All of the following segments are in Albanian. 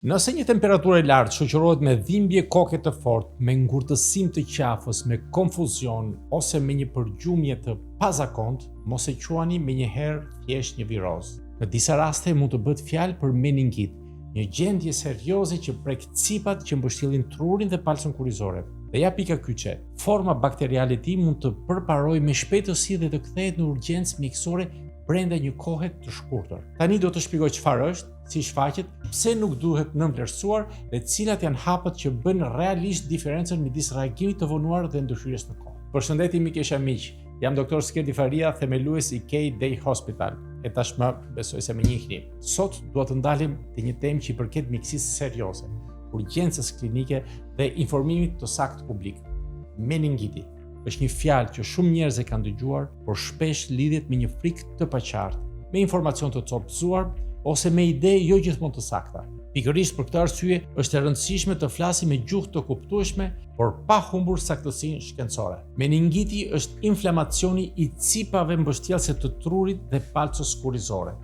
Nëse një temperaturë e lartë shoqërohet me dhimbje koke të fortë, me ngurtësim të qafës, me konfuzion ose me një përgjumje të pazakontë, mos e quani menjëherë thjesht një virozë. Në disa raste mund të bëhet fjalë për meningit, një gjendje serioze që prek cipat që mbështjellin trurin dhe palcën kurrizore. Dhe ja pika kyçe, forma bakteriale e tij mund të përparojë me shpejtësi dhe të kthehet në urgjencë mjekësore brenda një kohe të shkurtër. Tani do të shpjegoj çfarë është, si shfaqet, pse nuk duhet nënvlerësuar dhe cilat janë hapat që bëjnë realisht diferencën midis reagimit të vonuar dhe ndërhyrjes në kohë. Përshëndetje mikesha miq, jam doktor Skerdi Faria, themelues i K Day Hospital. E tashmë besoj se më njihni. Sot dua të ndalim te një temë që i përket mjekësisë serioze, urgjencës klinike dhe informimit të saktë publik. Meningiti është një fjalë që shumë njerëz e kanë dëgjuar, por shpesh lidhet me një frikë të paqartë, me informacion të copëzuar ose me ide jo gjithmonë të sakta. Pikërisht për këtë arsye është e rëndësishme të flasim me gjuhë të kuptueshme, por pa humbur saktësinë shkencore. Meningiti është inflamacioni i cipave mbështjellëse të trurit dhe palcës kurrizore,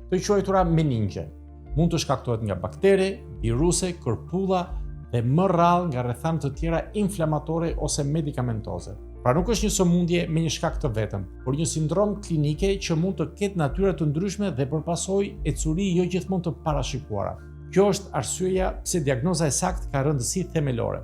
të quajtura meningje. Mund të shkaktohet nga baktere, viruse, kërpulla dhe më rrallë nga rrethana të tjera inflamatore ose medikamentoze. Pra nuk është një sëmundje me një shkak të vetëm, por një sindromë klinike që mund të ketë natyra të ndryshme dhe për pasojë ecuri jo gjithmonë të parashikuara. Kjo është arsyeja pse diagnoza e saktë ka rëndësi themelore,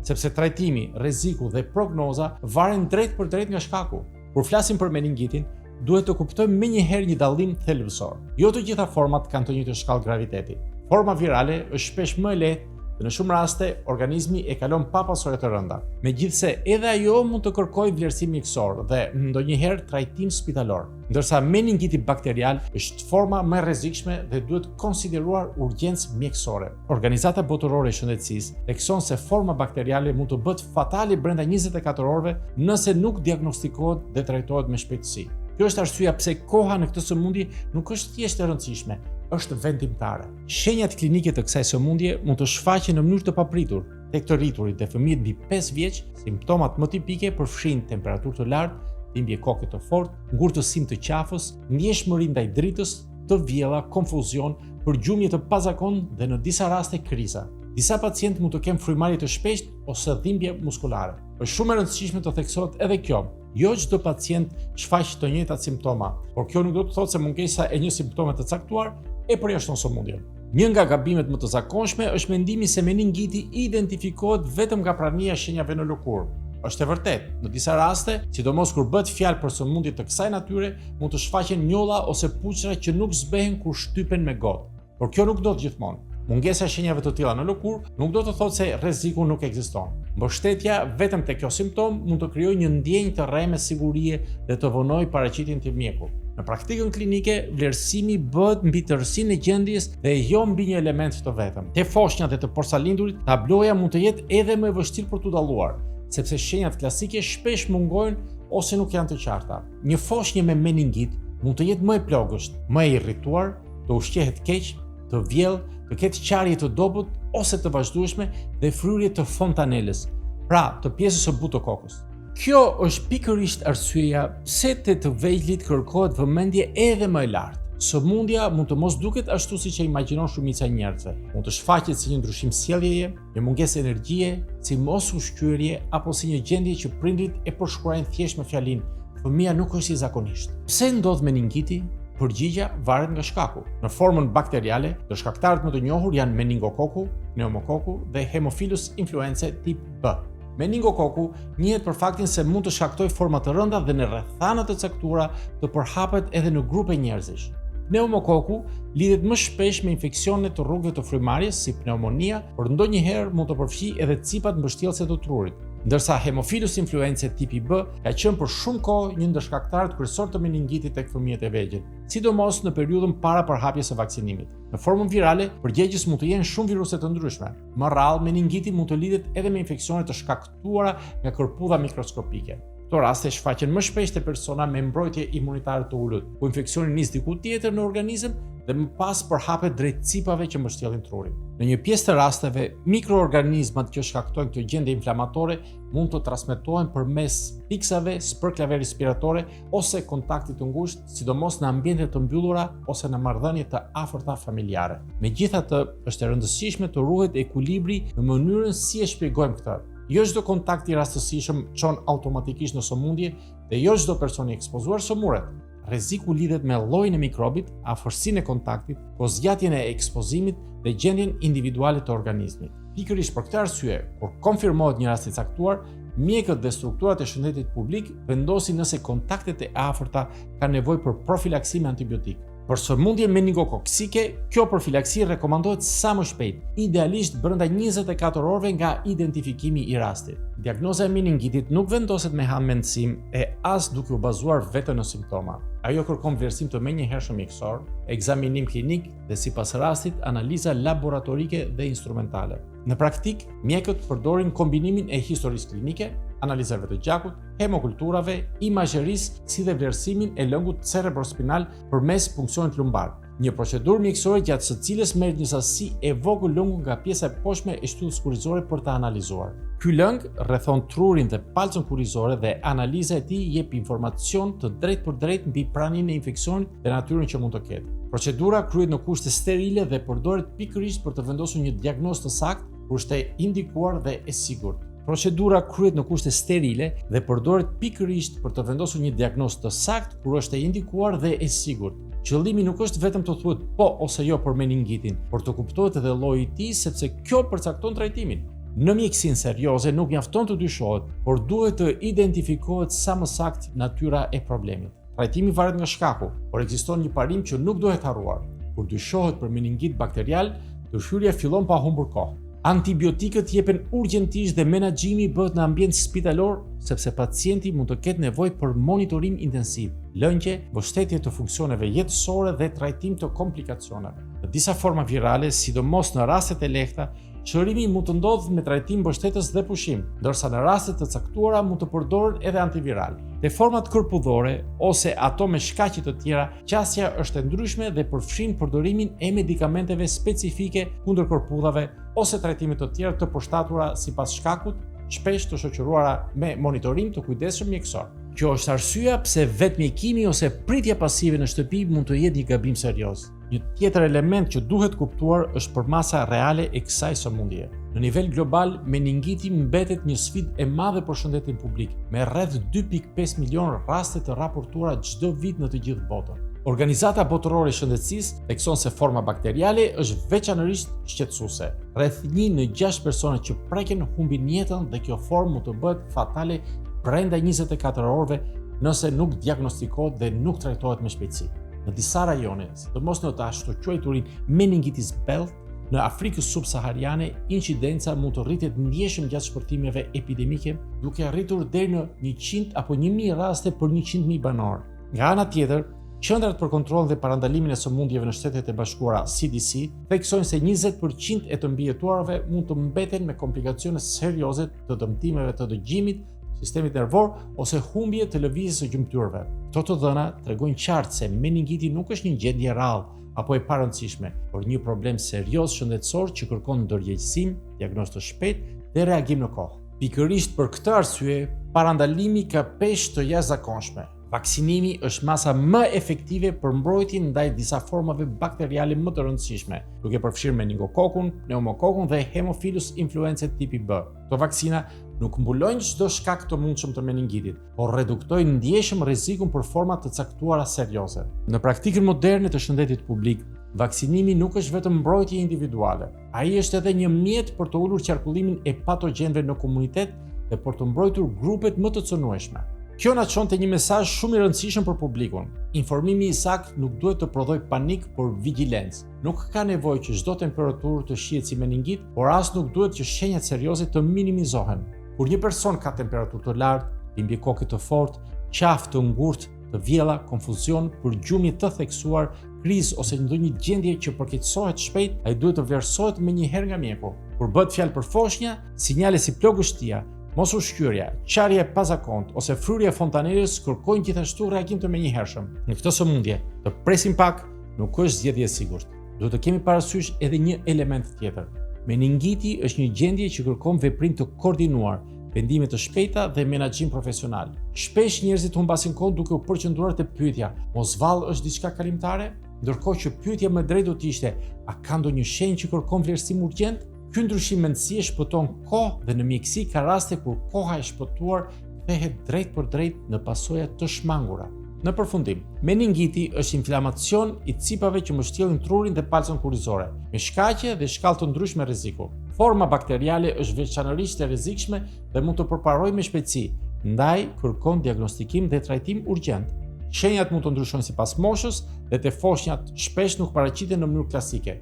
sepse trajtimi, rreziku dhe prognoza varen drejtpërdrejt nga shkaku. Kur flasim për meningitin, duhet të kuptojmë menjëherë një dallim thelbësor. Jo të gjitha format kanë të njëjtën shkallë graviteti. Forma virale është shpesh më e lehtë dhe në shumë raste organizmi e kalon pa pasoja të rënda. Megjithëse edhe ajo mund të kërkojë vlerësim mjekësor dhe ndonjëherë trajtim spitalor. Ndërsa meningiti bakterial është forma më e rrezikshme dhe duhet konsideruar urgjencë mjekësore. Organizata Botërore e Shëndetësisë thekson se forma bakteriale mund të bëhet fatale brenda 24 orëve nëse nuk diagnostikohet dhe trajtohet me shpejtësi. Kjo është arsyeja pse koha në këtë sëmundje nuk është thjesht e rëndësishme, është vendimtare. Shenjat klinike të kësaj sëmundje mund të shfaqen në mënyrë të papritur tek të rriturit dhe fëmijët mbi 5 vjeç. Simptomat më tipike përfshijnë temperaturë të lartë, dhimbje koke të fortë, ngurtësim të qafës, ndjeshmëri ndaj dritës, të vjella, konfuzion, përgjumje të pazakontë dhe në disa raste kriza. Disa pacientë mund të kenë frymëmarrje të shpeshtë ose dhimbje muskulare. Është shumë e rëndësishme të theksohet edhe kjo. Jo çdo pacient shfaq të njëjtat simptoma, por kjo nuk do të thotë se mungesa e një simptome të caktuar e përjashton sëmundjen. Një nga gabimet më të zakonshme është mendimi se meningiti identifikohet vetëm nga prania e shenjave në lëkurë. Është e vërtetë, në disa raste, sidomos kur bëhet fjalë për sëmundje të kësaj natyre, mund të shfaqen njolla ose puçra që nuk zbehen kur shtypen me gotë. Por kjo nuk ndodh gjithmonë. Mungesa e shenjave të tilla në lëkurë nuk do të thotë se rreziku nuk ekziston. Mbështetja vetëm te kjo simptomë mund të krijojë një ndjenjë të rreme sigurie dhe të vonojë paraqitjen te mjeku. Në praktikën klinike, vlerësimi bëhet mbi tërësinë e gjendjes dhe jo mbi një element të vetëm. Te foshnjat dhe të porsalindurit, tabloja mund të jetë edhe më e vështirë për t'u dalluar, sepse shenjat klasike shpesh mungojnë ose nuk janë të qarta. Një foshnjë me meningit mund të jetë më e plogësht, më e irrituar, të ushqehet keq, të vjellë, të ketë qarje të dobët ose të vazhdueshme dhe fryrje të fontanelës, pra të pjesës së butë të kokës. Kjo është pikërisht arsyeja pse te të vegjlit kërkohet vëmendje edhe më e lartë. Sëmundja mund të mos duket ashtu siç e imagjinon shumica e njerëzve. Mund të shfaqet si një ndryshim sjelljeje, një mungesë energjie, si mosushqyerje apo si një gjendje që prindërit e përshkruajnë thjesht me fjalinë fëmija nuk është si zakonisht. Pse ndodh meningiti? Përgjigja varet nga shkaku. Në formën bakteriale, ndër shkaktarët më të njohur janë meningokoku, pneumokoku dhe Haemophilus influenzae tip B. Meningokoku njihet për faktin se mund të shkaktojë forma të rënda dhe në rrethana të caktuara të përhapet edhe në grupe njerëzish. Pneumokoku lidhet më shpesh me infeksione të rrugëve të frymëmarrjes si pneumonia, por ndonjëherë mund të përfshijë edhe cipat mbështjellëse të trurit. Ndërsa Haemophilus influenzae tipi B ka qenë për shumë kohë një ndër shkaktarët kryesorë të meningitit tek fëmijët e vegjël, sidomos në periudhën para përhapjes së vaksinimit. Në formën virale, përgjegjës mund të jenë shumë viruse të ndryshme. Më rrallë, meningiti mund të lidhet edhe me infeksione të shkaktuara nga kërpudha mikroskopike. Këto raste shfaqen më shpesh te persona me mbrojtje imunitare të ulët, ku infeksioni nis diku tjetër në organizëm dhe më pas përhapet drejt cipave që mbështjellin trurin. Në një pjesë të rasteve, mikroorganizmat që shkaktojnë këtë gjendje inflamatore mund të transmetohen përmes piksave, spërklave respiratore ose kontaktit të ngushtë, sidomos në ambiente të mbyllura ose në marrëdhënie të afërta familjare. Megjithatë, është e rëndësishme të ruhet ekuilibri në mënyrën si e shpjegojmë këtë. Jo çdo kontakt i rastësishëm çon automatikisht në sëmundje dhe jo çdo person i ekspozuar sëmuret. Rreziku lidhet me llojin e mikrobit, afërsinë e kontaktit, kohëzgjatjen e ekspozimit dhe gjendjen individuale të organizmit. Pikërisht për këtë arsye, kur konfirmohet një rast i caktuar, mjekët dhe strukturat e shëndetit publik vendosin nëse kontaktet e afërta kanë nevojë për profilaksi me antibiotik. Për sëmundje meningokoksike, kjo profilaksi rekomandohet sa më shpejt, idealisht brenda 24 orëve nga identifikimi i rastit. Diagnoza e meningitit nuk vendoset me hamendësim e as duke u bazuar vetëm në simptoma. Ajo kërkon vlerësim të menjëhershëm mjekësor, ekzaminim klinik dhe sipas rastit analiza laboratorike dhe instrumentale. Në praktikë, mjekët përdorin kombinimin e historisë klinike, analizave të gjakut, hemokulturave, imazherisë si dhe vlerësimin e lëngut cerebrospinal përmes punksionit lumbar, një procedurë mjekësore gjatë së cilës merret një sasi e vogël lëngu nga pjesa e poshtme e shtyllës kurrizore për ta analizuar. Ky lëng rrethon trurin dhe palcën kurrizore dhe analiza e tij jep informacion të drejtpërdrejtë mbi praninë e infeksionit dhe natyrën që mund të ketë. Procedura kryhet në kushte sterile dhe përdoret pikërisht për të vendosur një diagnozë të saktë kur është e indikuar dhe e sigurt. Procedura kryhet në kushte sterile dhe përdoret pikërisht për të vendosur një diagnozë të saktë kur është e indikuar dhe e sigurt. Qëllimi nuk është vetëm të thuhet po ose jo për meningitin, por të kuptohet edhe lloji i tij sepse kjo përcakton trajtimin. Në mjekësinë serioze nuk mjafton të dyshohet, por duhet të identifikohet sa më saktë natyra e problemit. Trajtimi varet nga shkaku, por ekziston një parim që nuk duhet harruar. Kur dyshohet për meningit bakterial, ndërhyrja fillon pa humbur kohë. Antibiotikët jepen urgjentisht dhe menaxhimi bëhet në ambient spitalor, sepse pacienti mund të ketë nevojë për monitorim intensiv, lëngje, mbështetje të funksioneve jetësore dhe trajtim të komplikacioneve. Në disa forma virale, sidomos në rastet e lehta, Shërimi mund të ndodhë me trajtim mbështetës dhe pushim, ndërsa në raste të caktuara mund të përdoren edhe antiviralë. Te format kërpudhore ose ato me shkaqe të tjera, qasja është e ndryshme dhe përfshin përdorimin e medikamenteve specifike kundër kërpudhave ose trajtime të tjera të përshtatura sipas shkakut, shpesh të shoqëruara me monitorim të kujdesshëm mjekësor. Kjo është arsyeja pse vetëmjekimi ose pritja pasive në shtëpi mund të jetë një gabim serioz. Një tjetër element që duhet kuptuar është përmasa reale e kësaj sëmundjeje. Në nivel global, meningiti mbetet një sfidë e madhe për shëndetin publik, me rreth 2.5 milion raste të raportuara çdo vit në të gjithë botën. Organizata Botërore e Shëndetësisë thekson se forma bakteriale është veçanërisht shqetësuese. Rreth 1 në 6 persona që preken humbin jetën dhe kjo formë mund të bëhet fatale brenda 24 orëve nëse nuk diagnostikohet dhe nuk trajtohet me shpejtësi. Në disa rajone, sidomos në të ashtuquajturin meningitis belt, në Afrikën subsahariane, incidenca mund të rritet ndjeshëm gjatë shpërthimeve epidemike, duke arritur deri në 100 apo 1000 raste për 100.000 banorë. Nga ana tjetër, Qendrat për kontrollin dhe parandalimin e sëmundjeve në Shtetet e Bashkuara, CDC, theksojnë se 20% e të mbijetuarve mund të mbeten me komplikacione serioze të dëmtimeve të dëgjimit, sistemit nervor ose humbje të lëvizjes së gjymtyrëve. Këto të dhëna tregojnë qartë se meningiti nuk është një gjendje e rrallë apo e parëndësishme, por një problem serioz shëndetësor që kërkon ndërgjegjësim, diagnozë të shpejtë dhe reagim në kohë. Pikërisht për këtë arsye, parandalimi ka peshë të jashtëzakonshme. Vaksinimi është masa më efektive për mbrojtjen ndaj disa formave bakteriale më të rëndësishme, duke përfshirë meningokokun, pneumokokun dhe Haemophilus influenzae tipi B. Këto vaksina nuk mbulojnë çdo shkak të mundshëm të meningitit, por reduktojnë ndjeshëm rrezikun për forma të caktuara serioze. Në praktikën moderne të shëndetit publik, vaksinimi nuk është vetëm mbrojtje individuale. Ai është edhe një mjet për të ulur qarkullimin e patogjenëve në komunitet dhe për të mbrojtur grupet më të cënueshme. Kjo na çon te një mesazh shumë i rëndësishëm për publikun. Informimi i saktë nuk duhet të prodhojë panik, por vigjilencë. Nuk ka nevojë që çdo temperaturë të shihet si meningit, por as nuk duhet që shenjat serioze të minimizohen. Kur një person ka temperaturë të lartë, dhimbje koke të fortë, qafë të ngurtë, të vjella, konfuzion, përgjumje të theksuar, krizë ose ndonjë gjendje që përkeqësohet shpejt, ai duhet të vlerësohet menjëherë nga mjeku. Kur bëhet fjalë për foshnja, sinjale si plogështia, Mosushqyerja, çarja e pazakontë ose fryrja e fontanelës kërkojnë gjithashtu reagim të menjëhershëm. Në këtë sëmundje, të presim pak nuk është zgjedhje e sigurt. Duhet të kemi parasysh edhe një element tjetër. Meningiti është një gjendje që kërkon veprim të koordinuar, vendime të shpejta dhe menaxhim profesional. Shpesh njerëzit humbasin kohë duke u përqendruar te pyetja, mos vallë është diçka kalimtare? Ndërkohë që pyetja më e drejtë do të ishte, a ka ndonjë shenjë që kërkon vlerësim urgjent? Ky ndryshim mendësie shpëton kohë dhe në mjekësi ka raste kur koha e shpëtuar kthehet drejtpërdrejt në pasoja të shmangura. Në përfundim, meningiti është inflamacion i cipave që mbështjellin trurin dhe palcën kurrizore, me shkaqe dhe shkallë të ndryshme rreziku. Forma bakteriale është veçanërisht e rrezikshme dhe mund të përparojë me shpejtësi, ndaj kërkon diagnostikim dhe trajtim urgjent. Shenjat mund të ndryshojnë sipas moshës dhe te foshnjat shpesh nuk paraqiten në mënyrë klasike.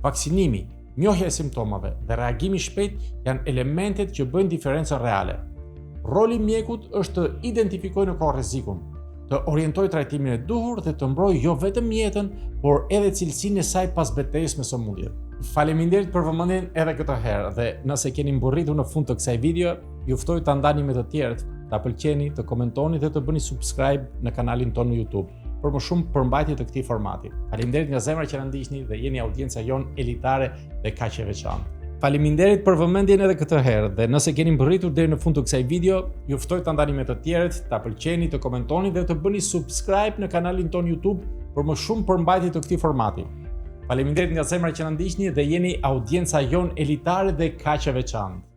Vaksinimi, Njohja e simptomave dhe reagimi i shpejtë janë elementet që bëjnë diferencën reale. Roli i mjekut është të identifikojë në kohë rrezikun, të orientojë trajtimin e duhur dhe të mbrojë jo vetëm jetën, por edhe cilësinë e saj pas betejës me sëmundjen. Faleminderit për vëmendjen edhe këtë herë dhe nëse keni mbërritur në fund të kësaj video, ju ftoj ta ndani me të tjerët, ta pëlqeni, të komentoni dhe të bëni subscribe në kanalin tonë në YouTube. për më shumë përmbajtje të këtij formati. Faleminderit nga zemra që na ndiqni dhe jeni audienca jonë elitare dhe kaq e veçantë. Faleminderit për vëmendjen edhe këtë herë dhe nëse keni mbërritur deri në fund të kësaj video, ju ftoj ta ndani me të tjerët, ta pëlqeni, të komentoni dhe të bëni subscribe në kanalin tonë YouTube për më shumë përmbajtje të këtij formati. Faleminderit nga zemra që na ndiqni dhe jeni audienca jonë elitare dhe kaq e veçantë.